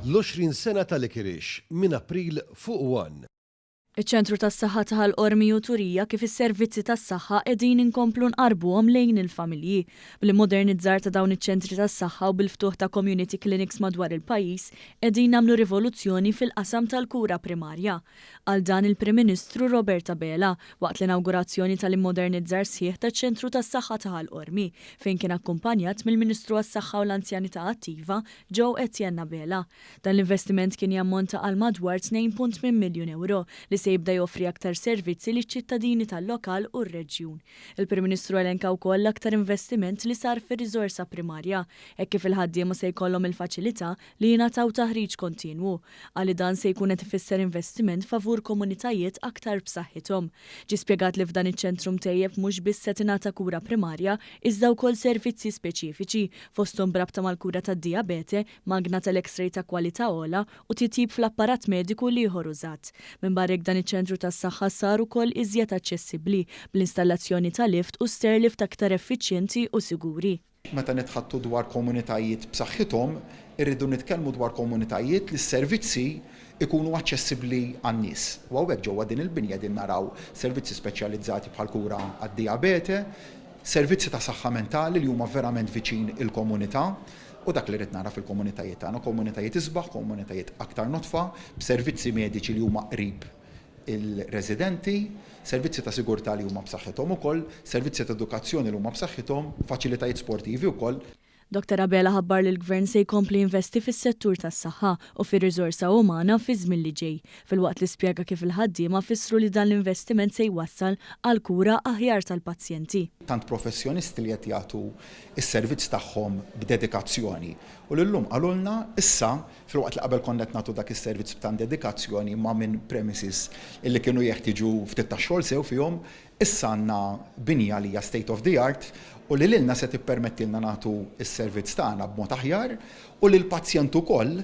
L-20 sena ta' Licorice minn April fuq one. Iċ-Ċentru tas-Saħħa ta' Ħal Qormi hu turija kif is-servizzi tas-saħħa qegħdin inkomplu nqarrbuhom lejn il-familji. Bl-immodernizzar ta' dawn iċ-ċentri tas-saħħa u bil-ftuħ ta' community clinics madwar il-pajjiż qegħdin nagħmlu rivoluzzjoni fil-qasam tal-kura primarja. Qal dan il-Prim Ministru Robert Abela waqt l-inawgurazzjoni tal-immodernizzar sħiħ taċ-Ċentru tas-Saħħa ta' Ħal Qormi fejn kien akkumpanjat mill-Ministru għas-Saħħa u l-Anzjanità Attiva Jo Etienne Abela. Dan l-investiment kien jammonta għal madwar 2.8 miljun ewro li se jibda joffri aktar servizzi liċ-ċittadini tal-lokal u r-reġjun. Il-Prim Ministru elenka wkoll l-aktar investiment li sar fir-riżorsa primarja, hekk kif il-ħaddiema se jkollhom il faċilità li jingħataw taħriġ kontinwu. Qal li dan se jkun qed ifisser investiment favur komunitajiet aktar b'saħħithom. Ġie spjegat li f'dan iċ-ċentru mtejjeb mhux biss se tingħata kura primarja iżda wkoll servizzi speċifiċi, fosthom b'rabta mal-kura tad-dijabete, magna tal-X-ray ta' kwalità ogħla u titjib fl-apparat mediku l-ieħor użat. Minbarra hekk dan iċ-ċentru tas-saħħa sar ukoll iżjed aċċessibbli bl-installazzjoni ta' lift u stairlift aktar effiċjenti u siguri. Meta nitħaddtu dwar komunitajiet b'saħħithom, irridu nitkellmu dwar komunitajiet li s-servizzi jkunu aċċessibbli għan-nies. U hawnhekk ġewwa din il-binja qegħdin naraw servizzi speċjalizzati bħal kura għad-dijabete, servizzi ta' saħħa mentali li huma verament viċin il-komunità u dak li rrid nara fil-komunitajiet tagħna, komunitajiet isbaħ, komunitajiet aktar nodfa, b'servizzi mediċi li huma qrib il-residenti, servizzi ta' sigurtà li huma b'saħħithom ukoll, servizzi ta' edukazzjoni li huma b'saħħithom, faċilitajiet sportivi wkoll. Dottor Abela ħabbar li l-Gvern se jkompli jinvesti fis-settur tas-saħħa u fir-riżorsa umana fiż-żmien li ġej, filwaqt li spjega kif il-ħaddiema fissru li dan l-investiment se jwassal għal kura aħjar tal-pazjenti. Tant professjonisti li qed jagħtu s-servizz tagħhom b'dedikazzjoni u li llum qalulna issa filwaqt li qabel konna qed nagħtu dak is-servizz b'tant dedikazzjoni ma' minn premises illi kienu jeħtieġu ftit tax-xogħol sew fihom, issa għandna binja li hija state of the art u li lilna se tippermettilna nagħtu s-servizz tagħna b'mod aħjar u lill-pazjent ukoll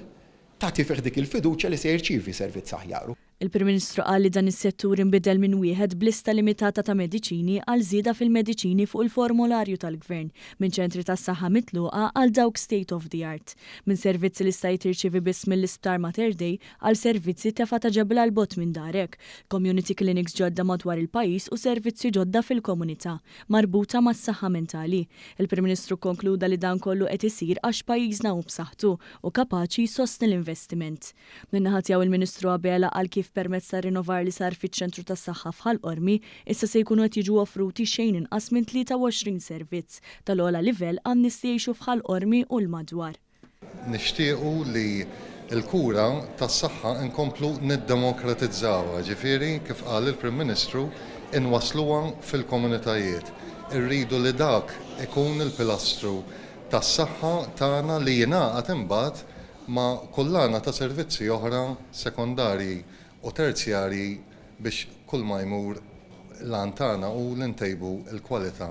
tagħti fih dik il-fiduċja li se jirċievi servizz aħjar. Il-Prim Ministru qal li dan is-settur inbidel minn wieħed b'lista limitata ta' mediċini għal żieda fil-mediċini fuq il-formolarju tal-Gvern, minn ċentri tas-saħħa mitluqa għal dawk state of the art, minn servizzi li stajt tirċievi biss mill-Isptar Mater Dei għal servizzi tefa' ta' ġebla 'l bogħod minn darek, community clinics ġodda madwar il-pajjiż u servizzi ġodda fil-komunità marbuta mas-saħħa mentali. Il-Prim Ministru kkonkluda li dan kollu qed isir għax pajjiżna hu b'saħħtu u kapaċi jsostni l-investiment. Min-naħa tiegħu il-Ministru Abela qal kif permezz tar-rinnovar li sar fiċ-Ċentru tas-Saħħa f'Ħal Qormi, issa se jkunu qed jiġu offruti xejn inqas minn 23 servizz tal-ogħla livell għan-nies li jgħixu f'Ħal Qormi u l-madwar. Nixtiequ li l-kura tas-saħħa nkomplu niddemokratizzawha, ġifieri kif qal il-Prim Ministru, inwassluha fil-komunitajiet. Irridu li dak ikun il-pilastru tas-saħħa tagħna li jingħaqad imbagħad ma' kullana ta' servizzi oħra sekondarji u terzjarji biex kulma jmur l-għan tagħna hu li ntejbu l-kwalità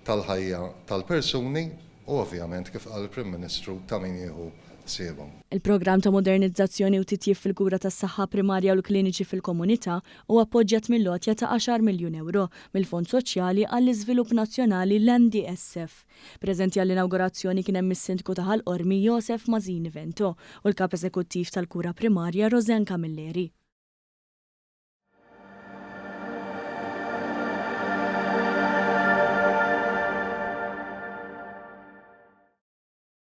tal-ħajja tal-persuni u ovvjament kif qal il-Prim Ministru ta' min jieħu ħsiebhom. Il-programm ta' modernizzazzjoni u titjib fil-kura tas-saħħa primarja u l-kliniċi fil-komunità huwa appoġġjat mill-għotja ta' għaxar miljun ewro mill-Fond Soċjali għall-Iżvilupp Nazzjonali l-NDSF. Preżenti għall-inawgurazzjoni kien hemm is-Sindku ta' Ħal Qormi Josef Masini Vento u l-Kap Eżekuttiv tal-Kura Primarja Roseanne Camilleri.